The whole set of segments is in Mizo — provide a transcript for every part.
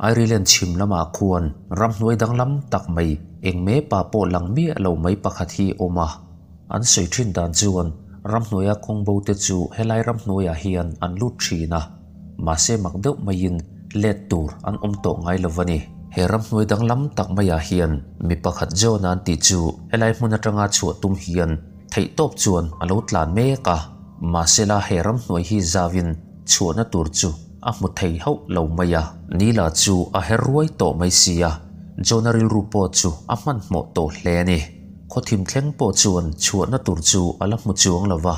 Ireland chhim lamah khuan ramhnuai danglam tak mai eng mepa pawh lang miah lo mai pakhat hi a awm a. An sawi thin dan chuan ramhnuaia kawng bo te chu helai ramhnuaiah hian an lut thin a, mahse mak deuh maiin let tur an awm tawh ngai lo a ni. He ramhnuai danglam tak maiah hian mi pakhat John an tih chu helai hmun atanga chhuah tum hian theihtawp chuan a lo tlan mek a, mahsela he ramhnuai hi zauin chhuahna tur chu a hmu thei hauh lo mai a. Nila chu a her ruai tawh mai si a, John-a rilru pawh chu a hmanhmawh tawh hle a ni. Khawthim thleng pawh chuan chhuahna tur chu a la hmu chuang lo va,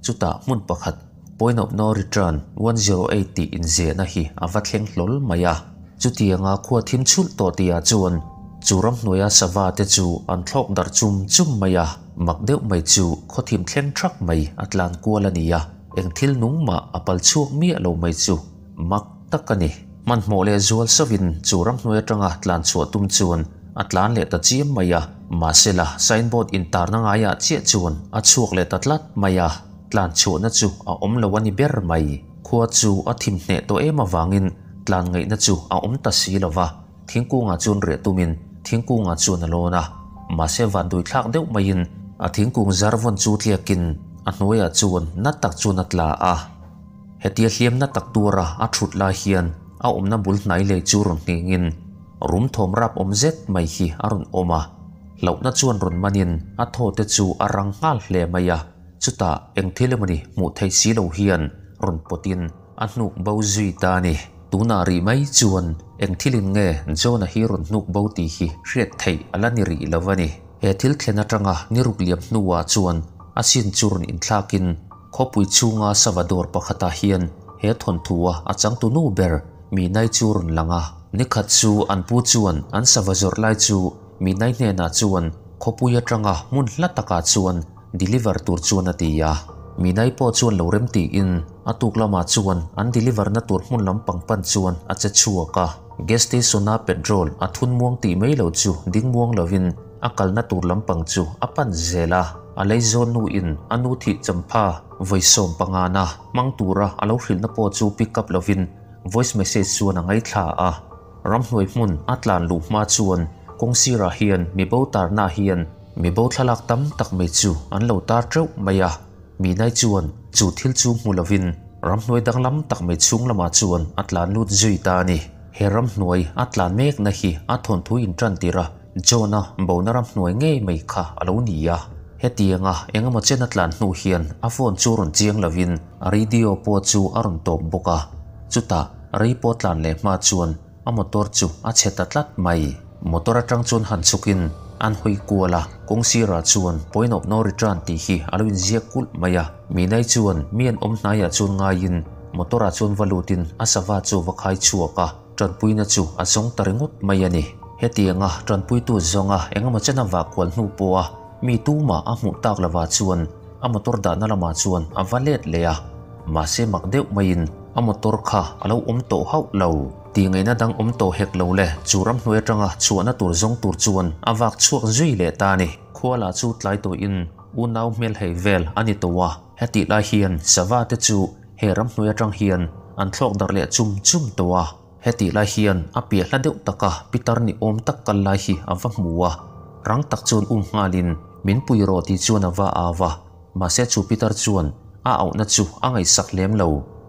chutah hmun pakhat Point of No Return 108 tih inziahna hi a va thleng hlawl mai a. Chutianga khua thim chhulh tawh tihah chuan chu ramhnuaia sava te chu an thlawk darh chum chum mai a, mak deuh mai chu khawthim thleng thak mai a tlan kual a ni a. Eng thil nung mah a pal chhuak miah lo mai chu mak tak a ni. Hmanhmawh leh zual sauvin chu ramhnuai atanga tlan chhuah tum chuan a tlan leh ta chiam mai a. Mahsela, signboard intarna ngaiah chiah chuan a chhuak leh ta tlat mai a, tlan chhuahna chu a awm lo a ni ber mai. Khua chu a thim hneh tawh em avangin tlan ngaihna chu a awm ta si lo va, thingkungah chuan riah tumin thingkungah chuan a lawn a. Mahse vanduai thlak deuh maiin a thingkung zar vawn chu tliakin a hnuaiah chuan na tak chuan a tla a. Hetia hliam na tak tura a thut lai hian a awmna bul hnai lei chu rawn nghengin rum thawm rap awm zet mai hi a rawn awm a. Hlauhna chuan rawn manin a thaw te chu a rang nghal hle mai a. Chutah eng thil emawni hmuh theih si lo hian rawn pawtin a hnuk bo zui ta a ni. Tunah rih mai chuan eng thilin nge John-a hi rawn hnuk bo tih hi hriat theih a la ni rih lo a ni. He thil thlen atanga ni ruk liam hnuah chuan a sin chu rawn inthlakin khawpui chhunga sava dawr pakhatah hian he thawnthua a changtu nu ber Minai chu rawn lang a. Nikhat chu an pu chuan an sava zawrh lai chu Minai hnenah chuan khawpui atanga hmun hla takah chuan deliver tur chuan a ti a. Minai pawh chuan lo rem tiin a tuk lamah chuan an deliver na tur hmun lam pang pan chuan a che chhuak a. Gas station a petrol a thun muang tih mai lo chu ding muang lovin a kalna tur lampang chu a pan zel a. A leizawn nu in a nu thih champha vawi 15 na hmang tura a lo hrilhna pawh chu pick up lovin voice message chuan a ngaithla a. Ramhnuai hmun a tlan luh hma chuan kawng sirah hian mi bo tarna hian mi bo thlalak tam tak mai chu an lo tar teuh mai a. Minai chuan chu thil chu hmu lovin ramhnuai danglam tak mai chhung lamah chuan a tlan lut zui ta a ni. He ramhnuai a tlan mekna hi a thawnthu intan tir a, John-a bona ramhnuai ngei mai kha a lo ni a. Hetianga engemaw chen a tlan hnu hian a phone chu rawn chiang lovin a radio pawh chu a rawn tawp bawk a. Chutah rei pawh tlan leh hma chuan a motor chu a chhe ta tlat mai. Motor atang chuan han chhukin an hawi kual a, kawng sirah chuan point of no return tih hi a lo inziak kulh mai a. Minai chuan mi an awm hnaiah chuan ngaiin motor ah chuan va lutin a sava chu va khai chhuak a, tanpuina chu a zawng ta ringawt mai a ni. Hetianga tanpuitu zawnga engemaw chen a vah kual hnu pawha mi tumah a hmuh tak lovah chuan a motor dahna lamah chuan a va let leh a, mahse mak deuh maiin a motor kha a lo awm tawh hauh lo. Tih ngaihna dang awm tawh hek lo le, chu ramhnuai atanga chhuahna tur zawng tur chuan a vak chhuak zui leh ta a ni. Khua lah chu tlai tawhin unau hmel hei vel a ni tawh a, hetih lai hian sava te chu he ramhnuai atang hian an thlawk darh leh chum chum tawh a. Hetih lai hian a piah hla deuh taka pitar ni awm tak kal lai hi a va hmu a, rang tak chuan um nghalin min pui rawh tih chuan a va au a, mahse chu pitar chuan a auhna chu a ngaihsak lem lo,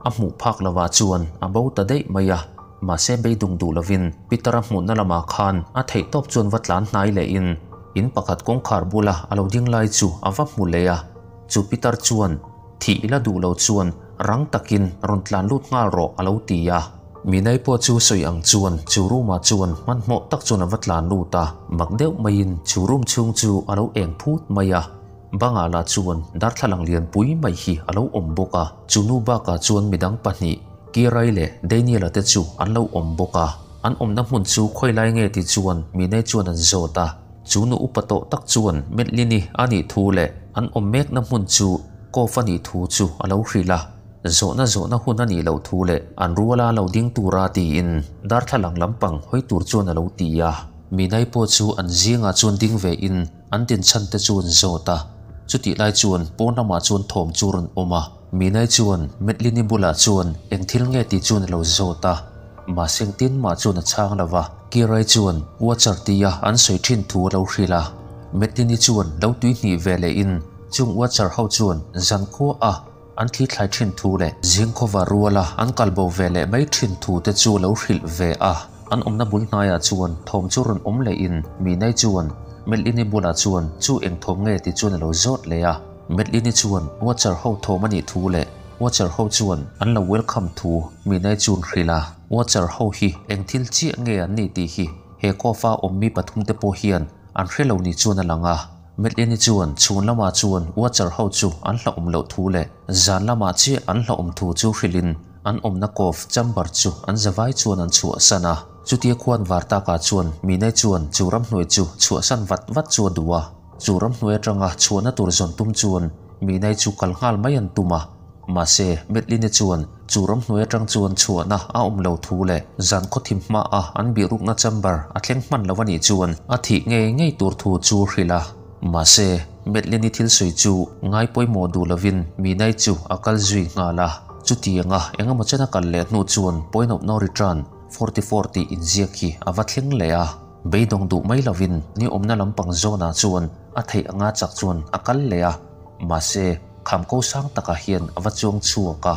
a hmuh phak lovah chuan a bo ta daih mai a, mahse beidung duh lovin pitar a hmuhna lamah khan a theihtawp chuan va tlan hnai lehin in pakhat kawngkhar bula a lo ding lai chu a va hmu leh a, chu pitar chuan Thih ila duh lo chuan rang takin rawn tlan lut nghal rawh a lo ti a. Minai pawh chu sawi ang chuan chu room ah chuan hmanhmawh tak chuan a va tlan lut a, mak deuh maiin chu room chhung chu a lo eng phut mai a. Bangah lah chuan darthlalang lian pui mai hi a lo awm bawk a, chu nu bakah chuan midang pahnih Kirai leh Daniel-a te chu an lo awm bawk a. An awmna hmun chu khawilai nge ti chuan Minai chuan an zawt a. Chu nu upa tawh tak chuan Medlini a nih thu leh an awm mekna hmun chu Cove a nih thu chu a lo hrilh a, zawhna zawhna hun a nih loh thu leh an ruala lo ding tura tiin darthlalang lampang hawi tur chuan a lo ti a. Minai pawh chu an zingah chuan ding ve in an dinchhan te chu an zawt a, chutih lai chuan pawn lamah chuan thawm chu rawn awm a. Minai chuan Medlini bulah chuan eng thil nge tih chuan a lo zawt a. Mahse engtin mah chuan a chhang lo va, Kirai chuan Watcher tia an sawi thin thu a lo hrilh a. Medlin-i chuan lo tuihnih ve lehin chung Watcher ho chuan zankhua a an thli thlai thin thu leh zingkhawva ruala an kal bo ve leh mai thin thu te chu lo hrilh ve a. An awmna bul hnaiah chuan thawm chu rawn awm lehin Minai chuan Medlin-i bulah chuan chu eng thawm nge ti chuan a lo zawt leh a. Medlin-i chuan Watcher ho thawm a nih thu leh Watcher ho chuan an lo welcome thu Minai chuan hrilh a. Watcher ho hi eng thil chiah nge an nih tih hi he cove-a awm mi pathumte pawh hian an hre lo ni chuan a lang a. Medlin-i chuan chhun lamah chuan Watcher ho chu an hlauhawm loh thu leh zan lamah chiah an hlauhawm thu chu hrilhin an awmna cove chamber chu an zavai chuan an chhuahsan a. Chutia khuan var takah chuan Minai chuan chu ramhnuai chu chhuahsan vat vat chu a duh a. Chu ramhnuai atanga chhuahna tur zawn tum chuan Minai chu kal nghal mai an tum a. Mahse, Medlin-i chuan chu ramhnuai atang chuan chhuahna a awm lo thu leh zan khawthim hmaa an bihrukna chamber a thleng hman lo a nih chuan a thih ngei ngei tur thu chu hrilh a. Mahse, Medlin-i thil sawi chu ngai pawimawh duh lovin Minai chu a kal zui nghal a. Chutianga engemaw chen a kal leh hnu chuan point of no return 44 tih inziak hi a va thleng leh a. Beidawng duh mai lovin ni awmna lampang zawnah chuan a theih anga chak chuan a kal leh a. Mahse, kham ko sang takah hian a va chuang chhuak a,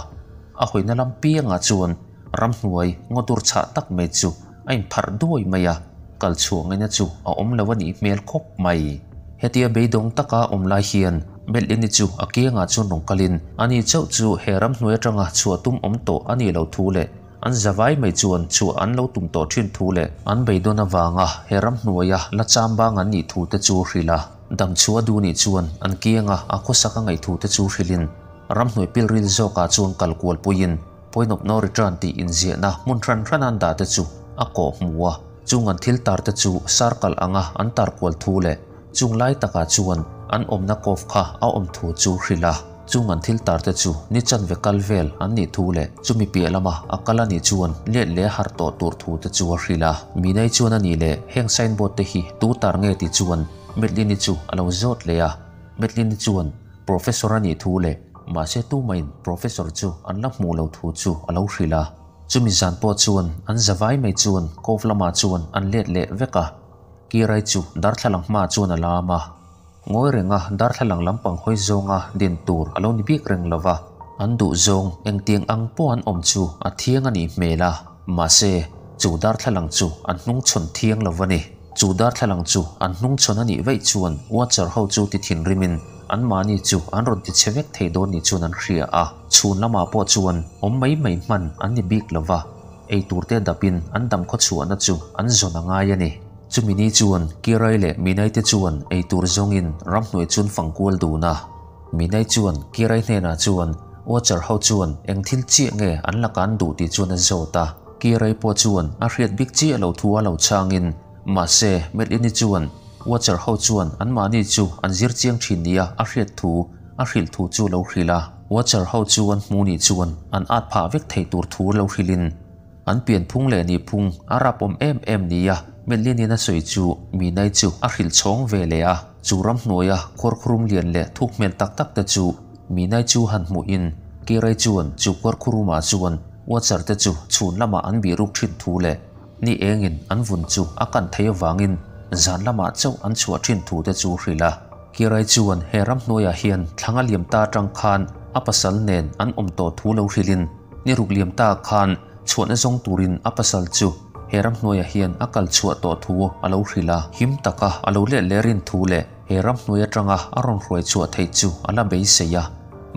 a hawina lam piangah chuan ramhnuai ngaw dur chhah tak mai chu a inpharh duai mai a, kal chhuah ngaihna chu a awm lo a nih hmel khawp mai. Hetia beidawng taka awm lai hian Medlin-i chu a kiangah chuan rawn kalin ani chauh chu he ramhnuai atanga chhuah tum awm tawh a nih loh thu leh an zavai mai chuan chhuah an lo tum tawh thin thu leh an beidawn avanga he ramhnuaia la chambang an nih thu te chu hrilh a. Damchhuah duh nih chuan an kianga a khawsak a ngaih thute chu hrilhin ramhnuai pilril zawkah chuan kal kual puiin point of no return tih inziahna hmun hran hran an dah te chu a kawh hmu a. Chung an thil tar te chu circle anga an tar kual thu leh chung lai takah chuan an awmna cove kha a awm thu chu hrilh a. Chung an thil tar te chu ni chanve kal vel an nih thu leh chumi piah lama a kal a nih chuan let leh har tawh tur thu te chu a hrilh a. Minai chuan a nih leh heng signboard te hi tu tar nge ti chuan Medlin-i chu a lo zawt leh a, Medlin-i chuan Professor a nih thu leh mahse tumahin Professor chu an la hmuh lo thu chu a lo hrilh a. Chumi zan pawh chuan an zavai mai chuan cove lamah chuan an let leh vek a, Kirai chu darthlalang hmaah chuan a lam a. Ngawi renga darthlalang lampang hawi zawnga din tur a lo ni bik reng lo va, an duh zawng engtiang ang pawh an awm chu a thiang a nih hmel a, mahse chu darthlalang chu an hnungchhawn thiang lo va ni. Chu darthlalang chu an hnungchhawn a nih vaih chuan Watcher ho chu ti thinrimin anmahni chu an rawn ti chhe vek thei dawn ni chuan an hria a. Chhun lamah pawh chuan awm mai mai hman an ni bik lo va, ei turte dapin an dam khawchhuahna chu an zawn a ngai a ni. Chumi ni chuan Kirai leh Minai te chuan ei tur zawngin ramhnuai chuan fang kual dun a. Minai chuan Kirai hnenah chuan Watcher ho chuan eng thil chiah nge an la kan duh tih chuan a zawt a. Kirai pawh chuan a hriat bik chiah lo thu a lo changin, mahse Melini chuan Watcher ho chuan anmahni chu an zir chiang thin nia a hriat thu a hrilh thu chu lo hrilh a. Watcher ho chu an hmu nih chuan an at phah vek thei tur thu lo hrilhin an pian phung leh nih phung a rap awm em em nia Melinin a sawi chu Minai chu a hrilh chhawng ve leh a. Chu ramhnuaia khuarkhurum lian leh thuk hmel tak tak te chu Minai chu han hmuhin Kirai chuan chu khuarkhurumah chuan Watcher te chu chhun lamah an bihruk thin thu leh ni engin an vun chu a kan theih avangin zan lamah chauh an chhuah thin thu te chu hrilh a. Kirai chuan he ramhnuaiah hian thlang a liam ta atang khan a pasal nen an awm tawh thu lo hrilhin ni ruk liam ta khan chhuahna zawng turin a pasal chu he ramhnuaiah hian a kal chhuah tawh thu a lo hrilh a. Him taka a lo let leh rin thu leh he ramhnuai atanga a rawn hruai chhuah theih chu a la beisei a.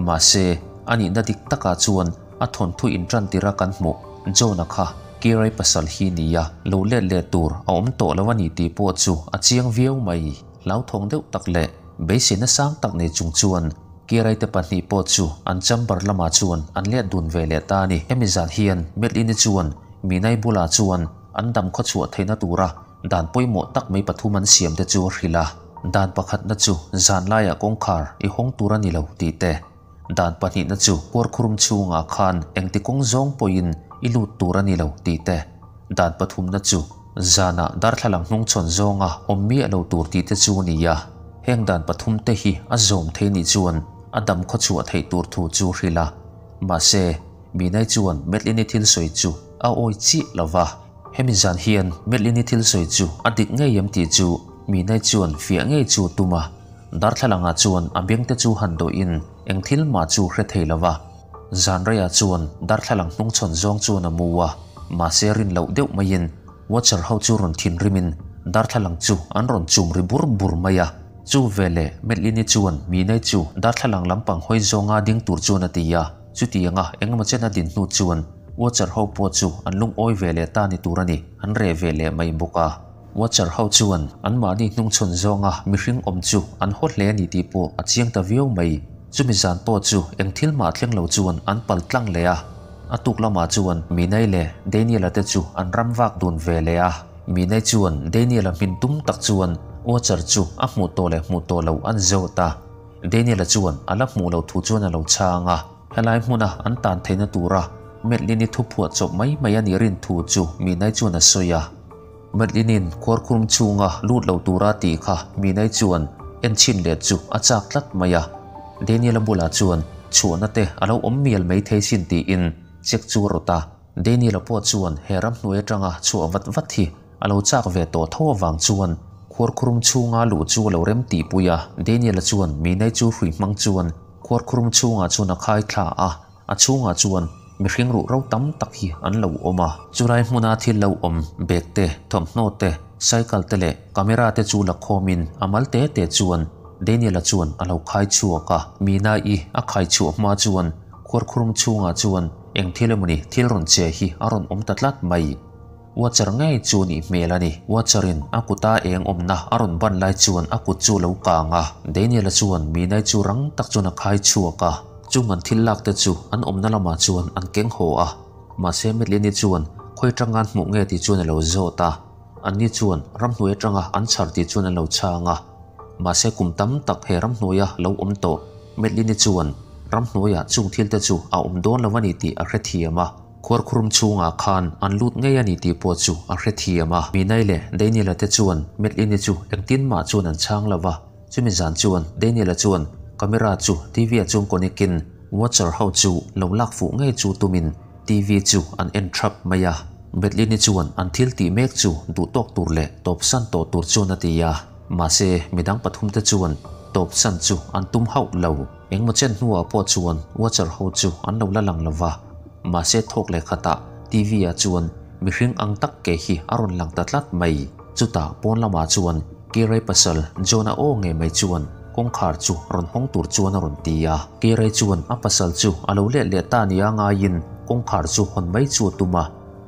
Mahse, a nihna dik takah chuan A thawnthu inṭan tira kan hmuh John-a kha Kirai pasal hi nia, lo let leh tur a awm tawh lo a ni tih pawh chu a chiang viau mai. Hlauthawng deuh tak leh beiseina sang tak nei chung chuan Kirai te pahnih pawh chu an chamber lamah chuan an let dun ve leh ta a ni. Hemi zan hian Medlin-i chuan Minai bulah chuan an dam khawchhuah theihna tura dan pawimawh tak mai pathum an siam te chu a hrilh a. Dan pakhatna chu zan laiah kawngkhar i hawng tur a ni lo tih te. Dan pahnihna chu kuarkhurum chhungah khan engti kawng zawng pawhin i lut tur a ni lo tih te, dan pathumna chu zanah darthlalang hnungchhawn zawnga awm miah lo tur tih te chu a ni a. Heng dan pathum te hi a zawm thei nih chuan a dam khawchhuah theih tur thu chu hrilh a. Mahse, Minai chuan Medlin-i thil sawi chu a awi chiah lo va. Hemi zan hian Madeline-i thil sawi chu a dik ngei em tih chu Minai chuan fiah ngei chu a tum a. Darthlalangah chuan a bengte chu han dawhin eng thil mah chu hre thei lo va. Zan reiah chuan darthlalang hnungchhawn zawng chuan a mu a, mahse rin loh deuh maiin Watcher ho chu rawn thinrimin darthlalang chu an rawn chum ri bur bur mai a. Chu veleh Madeline-i chuan Minai chu darthlalang lampang hawi zawnga ding tur chuan a ti a. Chutianga engemaw chen a din hnu chuan Watcher ho pawh chu an lungawi ve leh ta ni tur a ni, an reh ve leh mai bawk a. Watcher ho chuan anmahni hnungchhawn zawnga mihring awm chu an haw hle a ni tih pawh a chiang ta viau mai. Chumi zan pawh chu eng thil mah thleng lo chuan an pal tlang leh a. A tuk lamah chuan Minai leh Daniel-a te chu an ram vak dun ve leh a. Minai chuan Daniel-a hmin tum tak chuan Watcher chu a hmuh tawh leh hmuh tawh loh an zawt a. Daniel-a chuan a la hmuh loh thu chuan a lo chhang a. Helai hmuna an tan theihna tura Madeline-i thu phuah chawp mai mai a nih rin thu chu Minai chuan a sawi a. Madeline-in khuarkhurum chhunga lut lo tura tih kha Minai chuan en chhin let chu a chak tlat mai a. Daniel-a bulah chuan chhuahna te a lo awm mial mai thei sin tiin check chu a rawt a. Daniel-a pawh chuan he ramhnuai atanga chhuah vat vat hi a lo chak ve tawh tho avang chuan khuarkhurum chhunga luh chu a lo rem tihpui a. Daniel-a chuan Minai chu hrui hmang chuan khuarkhurum chhungah chuan a khai thla a, a chhungah chuan mihring ruh ro tam tak hi an lo awm a. Chulai hmuna thil lo awm bag te, thawmhnaw te, cycle te leh camera te chu la khawmin a mal te te chuan Daniel-a chuan a lo khai chhuak a. Mina-i a khai chhuah hma chuan khuarkhurum chhungah chuan eng thil emawni thil rawn che hi a rawn awm ta tlat mai. Watcher ngei chu nih hmel a ni. Watcher-in a kuta eng awmna a rawn ban lai chuan a kut chu a lo kang a. Daniel-a chuan Minai chu rang tak chuan a khai chhuak a. Chung an thil lak te chu an awmna lamah chuan an keng haw a. Mahse Madeline-i chuan khawi atanga an hmuh nge tih chuan a lo zawt a. Anni chuan ramhnuai atanga an chhar tih chuan an lo chhang a. Mahse kum tam tak he ramhnuaia lo awm tawh Madeline-i chuan ramhnuaiah chung thil te chu a awm dawn lo a ni tih a hrethiam a. Khuarkhurum chhungah khan an lut ngei a ni tih pawh chu a hrethiam a. Minai leh Daniel-a te chuan Madeline-i chu engtin mah chuan an chhang lo va. Chumi zan chuan Daniel-a chuan camera chu TV-ah chuan connect-in Watcher ho chu lo lak fuh ngei chu tumin TV chu an en thap mai a. Madeline-i chuan an thil tih mek chu duh tawk tur leh tawpsan tawh tur chuan a ti a. Mahse, midang pathumte chuan tawpsan chu an tum hauh lo. Engmaw chen hnuah pawh chuan Watcher ho chu an lo la lang lo va. Mahse thawk leh khatah TV ah chuan mihring ang tak ke hi a rawn lang ta tlat mai. Chutah pawn lamah chuan Kirai pasal John-a aw ngei mai chuan kawngkhar chu rawn hawng tur chuan a rawn ti a. Kirai chuan a pasal chu a lo let leh ta nia ngaiin kawngkhar chu hawn mai chu a tum a.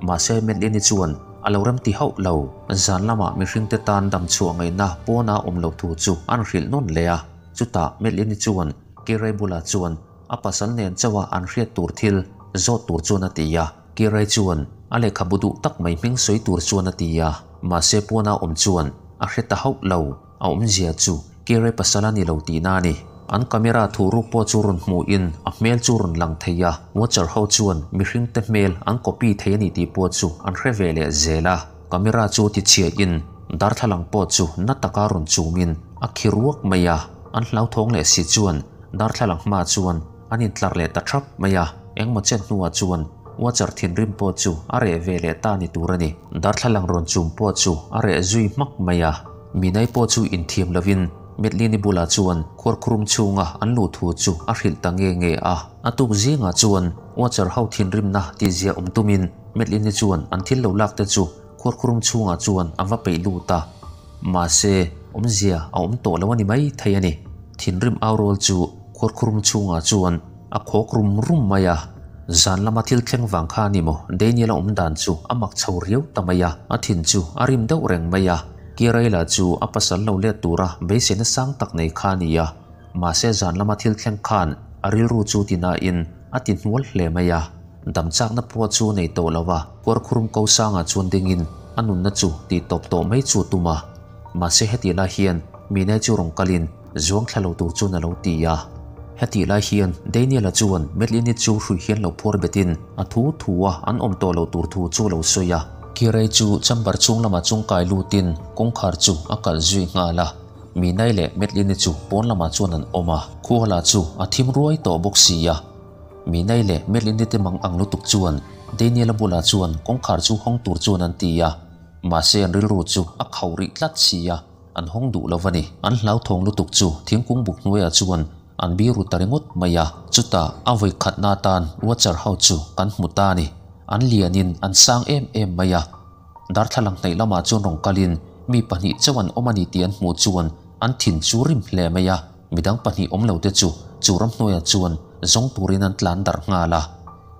Mahse Madeline-i chuan a lo remti hauh lo. Zan lamah mihringte tan damchhuah ngaihna pawna awm lo thu chu an hrilh nawn leh a. Chutah Madeline-i chuan Kirai bulah chuan A pasal nen chauha an hriat tur thil zawt tur chuan a ti a. Kirai chuan a lehkhabu duh tak mai hming sawi tur chuan a ti a. Mahse puana awm chuan a hre ta hauh lo. A awmzia chu Kirai pasal a ni lo tihna a ni. An camera thu ruk pawh chu rawn hmuhin a hmel chu rawn lang thei a. Watcher ho chuan mihring te hmel an copy thei a ni tih pawh chu an hre ve leh zel a. Camera chu tichhiahin darthlalang pawh chu na taka rawn chumin a khi ruak mai a. An hlauthawng leh si chuan Darthlalang hma chuan an intlar leh ta thap mai a, engmaw chen hnuah chuan Watcher thinrim pawh chu a reh ve leh ta ni tur a ni. Darthlalang rawn chum pawh chu a reh zui hmak mai a, Minai pawh chu inthiam lovin Madeline-i bulah chuan khuarkhurum chhunga an luh thu chu a hrilh ta nge nge a. A tuk zingah chuan Watcher ho thinrimna tihzia awm tumin Madeline-i chuan an thil lo lak te chu khuarkhurum chhungah chuan a va peih lut a. Mahse, awmzia a awm tawh lo a ni mai thei a ni. Thinrim au rawl chu khuarkhurum chhungah chuan a khawk rum rum mai a. Zan lama thil thleng vang kha a ni maw? Daniel-a awm dan chu a mak chho riau ta mai a. A thin chu a rim deuh reng mai a. Kiraila chu a pasal lo let tura beiseina sang tak nei kha a ni a. Mahse zan lama thil thleng khan a rilru chu tinain a ti hnual hle mai a. Damchakna pawh chu nei tawh lo a, Kuarkhurum ko sangah chuan dingin a nunna chu tih tawp tawh mai chu a tum a. Mahse hetih lai hian Minai chu rawn kalin zuang thla lo tur chuan a lo ti a. Hetih lai hian Daniel-a chuan Madeline-i chu hrui hian lo phuar betin a thu thu a an awm tawh lo tur thu chu a lo sawi a. Kirei chu chamber chhung lamah chung kai lutin kawngkhar chu a kalh zui nghal a. Minai leh Madeline-i chu pawn lamah chuan an awm a. Khuala chu a thim ruai tawh bawk si a. Minai leh Melinda te mang ang lutuk chuan Daniel-a bulah chuan kawngkhar chu hawng tur chuan an ti a, mahse an rilru chu a khauh rih tlat si a, an hawng duh lo va ni. An hlauthawng lutuk chu thingkung buk hnuaiah chuan an biru ta ringawt mai a, chutah a vawi khatna atan Watcher ho chu kan hmu ta a ni. An lianin an sang em em mai a, darthlalang hnaih lamah chuan rawn kalin mi pahnih chauh an awm a ni tih an hmuh chuan an thin chu rim hle mai a, midang pahnih awm lo te chu chu ramhnuaiah chuan zawng turin an tlan darh nghal a.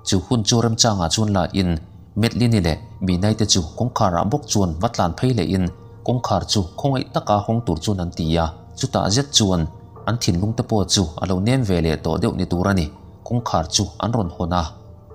Chu hun chu remchangah chuan la in Medlini leh Minai te chu kawngkharah bawk chuan va tlan phei leh in kawngkhar chu khawngaih taka hawng tur chuan an ti a, chutah zet chuan an thinlung te pawh chu a lo nem ve leh tawh deuh ni tur a ni, kawngkhar chu an rawn hawn a.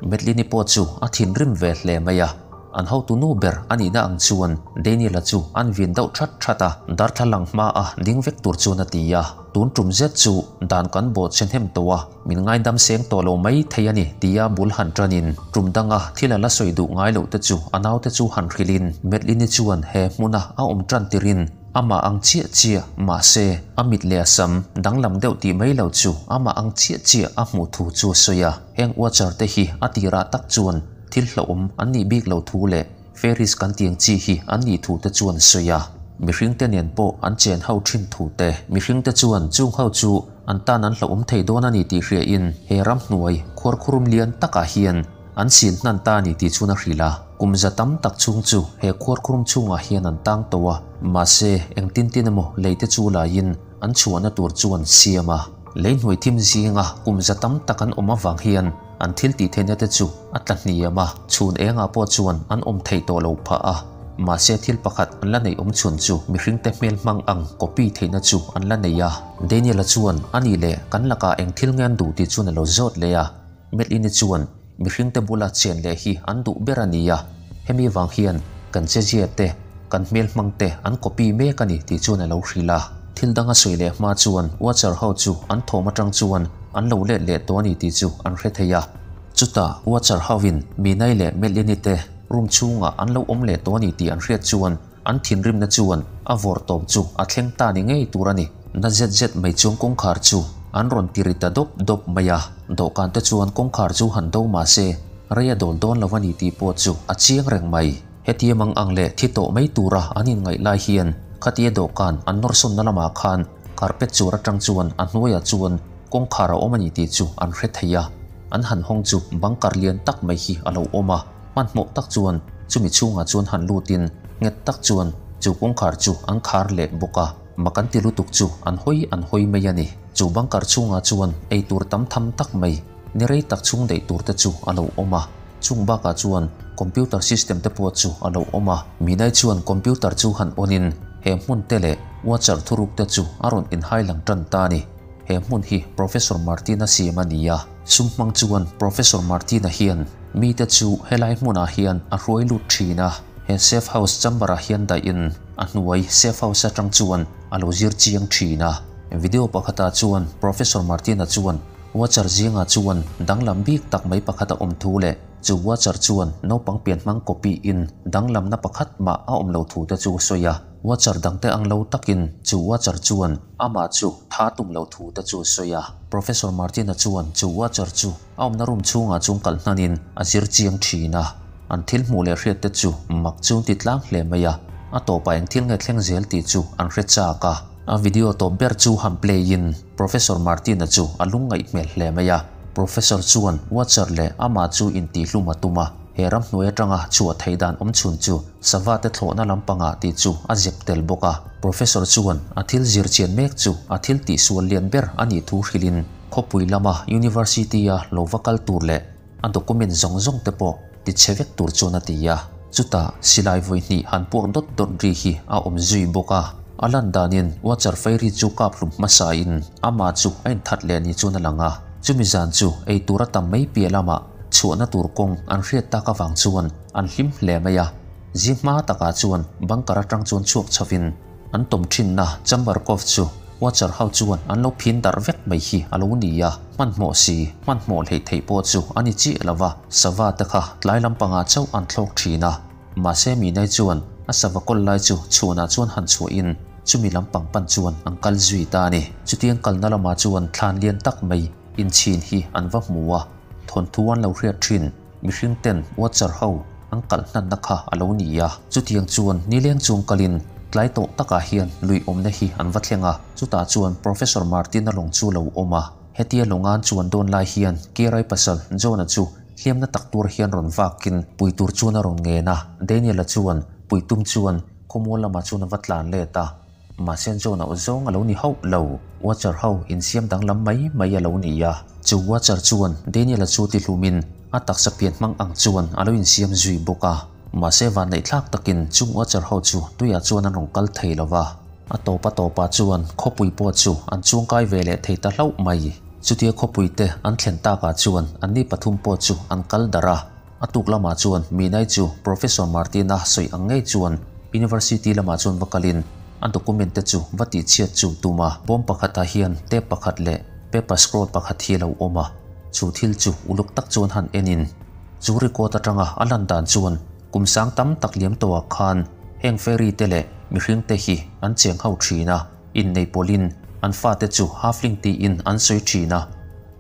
Medlini pawh chu a thinrim ve hle mai a, an hotu nu ber a nihna ang chuan Daniel-a chu an vin deuh that that a, darthlalang hmaa ding vek tur chuan a ti a, tun tum zet chu dan kan bawh che hnem tawh a, Min ngaidam seng tawh lo mai thei a ni, tia bul han ṭanin ṭum danga thil a la sawi duh ngai loh te chu a naute chu han hrilhin Medlini chuan he hmuna a awm ṭan tirin amah ang chiah chiah, mahse a mit leh a sam danglam deuh tih mai lo chu amah ang chiah chiah a hmuh thu chu a sawi a. Heng Watcher te hi a tirah tak chuan thil hlauhawm an nih bik lo thu leh Ferris kan tiang chi hi an nih thu te chuan sawi a, mihring te nen pawh an chen ho thin thu te. Mihring te chuan chung ho chu an tan an hlauhawm thei dawn a ni tih hria in he ramhnuai khuarkhurum lian takah hian an sil hnan ta a ni tih chuan a hrilh a. Kum za tam tak chhung chu he khuarkhurum chhungah hian an tang tawh a, mahse engtin tin emaw lei te chu laiin an chhuahna tur chuan siam a. Lei hnuai thim zinga kum za tam tak an awm avang hian An thil tih theihna te chu a tla hniam a, chhun engah pawh chuan an awm theih tawh lo phah a. Mahse thil pakhat an la neih awm chhun chu mihringte hmel hmang ang copy theihna chu an la nei a. Daniel-a chuan a nih leh kan lakah eng thil nge an duh tih chuan a lo zawt leh a. Medlin-i chuan mihringte bula chen leh hi an duh ber a ni a, hemi vang hian kan chezia te, kan hmel hmang te an copy mek a ni tih chuan a lo hrilh a. Thil dang a sawi leh hma chuan Watcher ho chu an thawm atang chuan an lo let leh tawh a ni tih chu an hre thei a. Chutah Watcher ho-in Minai leh Melini te room chhungah an lo awm leh tawh a ni tih an hriat chuan an thinrimna chuan a vawr tawp chu a thleng ta ni ngei tur a ni. Na zet zet mai chuan kawngkhar chu an rawn ti ri ta dawp dawp mai a. Dawhkan te chuan kawngkhar chu han do mah se rei a dawl dawn lo a ni tih pawh chu a chiang reng mai. Hetia mang ang leh thi tawh mai tura an inngaih lai hian khatia dawhkan an nawrsawnna lamah khan carpet chuar atang chuan a hnuaiah chuan kawngkhar a awm a ni tih chu an hre thei a. An han hawng chu bunker lian tak mai hi a lo awm a, hmanhmawh tak chuan chumi chhungah chuan han lutin nghet tak chuan chu kawngkhar chu an khar leh bawk a. Mak an ti lutuk chu an hawi an hawi mai a ni. Chu bunker chhungah chuan eitur tam tham tak mai Ni rei tak chhung daih tur te chu a lo awm a, chung bakah chuan computer system te pawh chu a lo awm a. Minai chuan computer chu han on in he hmun te leh watcher thuruk te chu a rawn inhai lang tan ta a ni. He hmun hi Professor Martin-a siam a ni a, sum hmang chuan Professor Martin-a hian mite chu helai hmunah hian a hruai lut thin a, he safe house chamber ah hian daih in a hnuai safe house atang chuan a lo zir chiang thin a. Video pakhatah chuan Professor Martin-a chuan Watcher zingah chuan danglam bik tak mai pakhat a awm thu leh chu Watcher chuan naupang pian hmang copy in danglamna pakhat mah a awm lo thu te chu a sawi a. Watcher dangte ang lo takin chu Watcher chuan amah chu tha tum lo thu te chu a sawi a. Professor Martin-a chuan chu Watcher chu a awmna room chhungah chuan kal hnanin a zir chiang thin a. An thil hmuh leh hriat te chu mak chu an ti tlang hle mai a. A tawpah eng thil nge thleng zel tih chu an hre chak a. A video tawp ber chu han play in Professor Martin-a chu a lungngaih hmel hle mai a. Professor chuan Watcher leh amah chu intihhlum a tum a, he ramhnuai atanga chhuah theih dan awm chhun chu sava te thlawhna lampangah tih chu a zep tel bawk a. Professor chuan a thil zir chian mek chu a thil tihsual lian ber a nih thu hrilhin khawpui lama University-a lo va kal tur leh a document zawng zawng te pawh ti chhe vek tur chuan a ti a. Chutah silai vawi hnih han puak dawt dawt ri hi a awm zui bawk a. A lan danin Watcher Fairy chu kap hlum hmasa in amah chu a inthat leh ni chuan a lang a. Chumi zan chu ei tur a tam mai piah lamah chhuahna tur kawng an hriat tak avang chuan an hlim hle mai a. Zing hma takah chuan bunker atang chuan chhuak chhovin An tawm thinna Chambarkov chu Watcher ho chuan an lo phin darh vek mai hi a lo ni a, hmanhmawh si, hmanhmawh hleih theih pawh chu a ni chiah lo va, sava te kha tlai lampangah chauh an thlawk thin a. Mahse Minai chuan a sava kawl lai chu chhuanah chuan han chhuahin chumi lampang pan chuan an kal zui ta a ni. Chutiang kalna lamah chuan thlan lian tak mai inchhin hi an va hmu a, thawnthu an lo hriat thin. mihring ten Watcher ho an kalh hnanna kha a lo ni a. Chutiang chuan nileng chung kalin tlai tawh takah hian lui awmna hi an va thleng a, chutah chuan Professor Martin-a lawng chu lo awm a. Hetia lawnga an chuan dawn lai hian Kirai pasal John-a chu hliamna tak tur hian rawn vakin pui tur chuan a rawn ngen a, Daniel-a chuan pui tum chuan khawmual lamah chuan a va tlan let a. Mahse John auh zawng a lo ni hauh lo, Watcher ho insiam danglam mai mai a lo ni a. Chu Watcher chuan Daniel-a chu ti hlumin a taksa pian hmang ang chuan a lo insiam zui bawk a. Mahse vanneihthlak takin chung Watcher ho chu tuiah chuan an rawn kal thei lo va. A tawp a tawpah chuan khawpui pawh chu an chuangkai ve leh thei ta hlauh mai. Chutia khawpui te an thlen takah chuan anni pathum pawh chu an kal darh a. A tuk lamah chuan Minai chu Professor Martina sawi ang ngei chuan University lamah chuan va kalin a document te chu va tihchhiat chu tum a. Bawm pakhatah hian tape pakhat leh paper scroll pakhat hi a lo awm a, chu thil chu uluk tak chuan han enin chu record atanga a lan dan chuan kum sang tam tak liam tawhah khan heng fairy te leh mihring te hi an cheng ho thin a, innei pawlhin an fate chu halfling tiin an sawi thin a.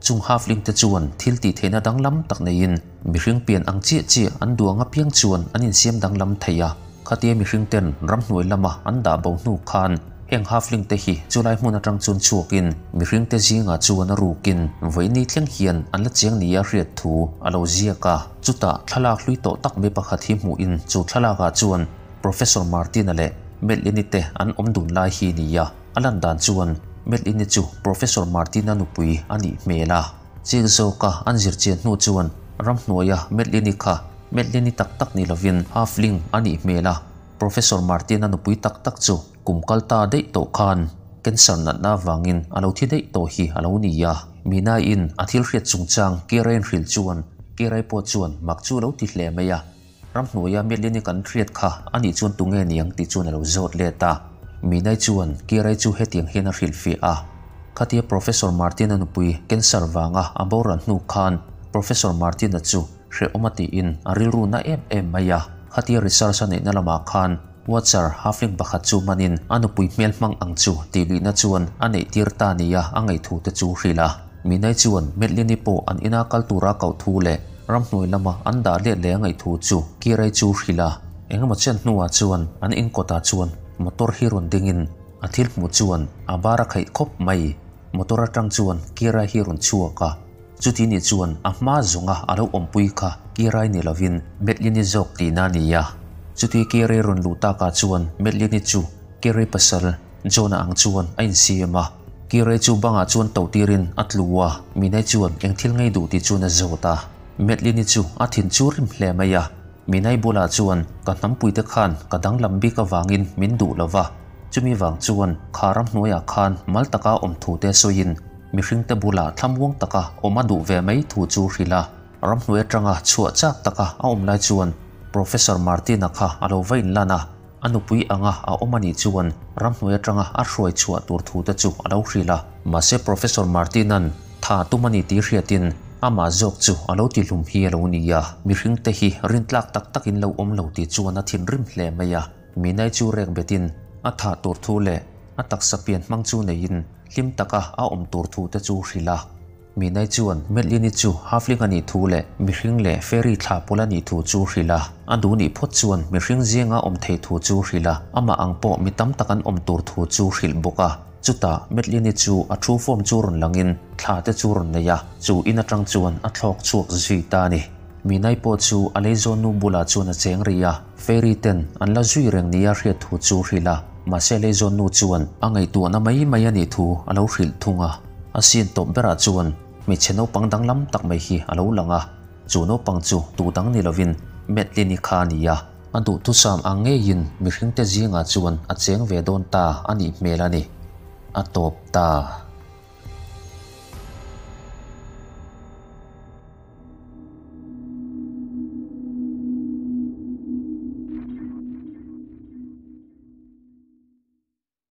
Chung halfling te chuan thil tih theihna danglam tak neiin mihring pian ang chiah chiah an duang apiang chuan an insiam danglam thei a. Khatia mihring ten ramhnuai lama an dah bo hnu khan heng halfling te hi chulai hmun atang chuan chhuakin mihring te zingah chuan a rukin vawiini thleng hian an la chiang nia hriat thu a lo ziak a. Chutah thlalak hlui tawh tak mai pakhat hi hmuhin chu thlalakah chuan Professor Martin-a leh Melini te an awm dun lai hi nia. A lan dan chuan Melini chu Professor Martina nupui a nih hmel a. Chik zawka an zir chian hnu chuan ramhnuaia Melini kha Melini tak tak ni lovin halfling a nih hmel a. Professor Martina nupui tak tak chu kum kal ta daih tawh khan cancer natna avangin a lo thi daih tawh hi a lo ni a. Mina-in a thil hriat chungchang Kiara-in hrilh chuan Kiara-i pawh chuan mak chu a lo ti hle mai a. Ramhnuaia Melini kan hriat kha a nih chuan tunge niang tih chuan a lo zawt let a. Minai chuan Kirai chu hetiang hian a hrilhfiah a. Khatia Professor Martin-a nupui cancer vanga a boral hnu khan Professor Martin-a chu hrehawm a tiin a rilru na em em mai a. Khatia research a neihna lamah khan Watcher halfling pakhat chu manin a nupui hmel hmang ang chu tih luihna chuan a neih tir ta nia a ngaihthu te chu hrilh a. Minai chuan Medlin-i pawh an ina kal tura koh thu leh ramhnuai lama an dah let leh a ngaihthu chu Kirai chu hrilh a. Engemaw chen hnuah chuan an in kawtah chuan motor hi rawn dingin a thil hmuh chuan a bar a khaih khawp mai. Motor atang chuan Kirai hi rawn chhuak a. Chuti nih chuan a hma zawnga a lo awmpui kha Kirai ni lovin Medlin-i zawk tihna a ni a. Chuti Kirai rawn luh takah chuan Medlin-i chu Kirai pasal John-a ang chuan a insiam a. Kirai chu bangah chuan to tirin a tlu a, Minai chuan eng thil ngei duh tih chuan a zawt a. Medlin-i chu a thin chu rim hle mai a. Minai bulah chuan ka hnampuite khan ka danglam bik avangin min duh lo va, chumi vang chuan kha ramhnuaiah khan mal taka awm thu te sawiin Mihringte bulah thlamuang taka awm a duh ve mai thu chu hrilh a, ramhnuai atanga chhuah chak taka a awm lai chuan Professor Martin-a kha a lo va inlan a, a nupui anga a awm a nih chuan ramhnuai atanga a hruai chhuah tur thu te chu a lo hrilh a. Mahse Professor Martin-a'n tha tum a ni tih hriatin amah zawk chu a lo tihlum hi a lo ni a, mihringte hi rintlak tak takin lo awm lo tih chuan a thinrim hle mai a, Minai chu rek betin a thah tur thu leh a taksa pian hmang chu neiin hlim taka a awm tur thu te chu hrilh a. Minai chuan Medlin-i chu halfling a nih thu leh mihring leh fairy thlah pawl a nih thu chu hrilh a. A duh nih phawt chuan mihring zinga awm thei thu chu hrilh a, amah ang pawh mi tam tak an awm tur thu chu hrilh bawk a. Chutah Medlin-i chu a thu form chu rawn langin thla te chu rawn nei a, chu in atang chuan a thlawk chhuak zui ta a ni. Minai pawh chu a leizawn nu bulah chuan a cheng rih a. Fairy ten an la zui reng nia hriat thu chu hrilh a, mahse leizawn nu chuan a ngaihtuahna mai mai a nih thu a lo hrilh thung a. A scene tawp berah chuan hmeichhe naupang danglam tak mai hi a lo lang a, chu naupang chu tu dang ni lovin Madeline-i kha a ni a. A duhthusam ang ngeiin mihringte zingah chuan a cheng ve dawn ta a nih hmel a ni. A tawp ta.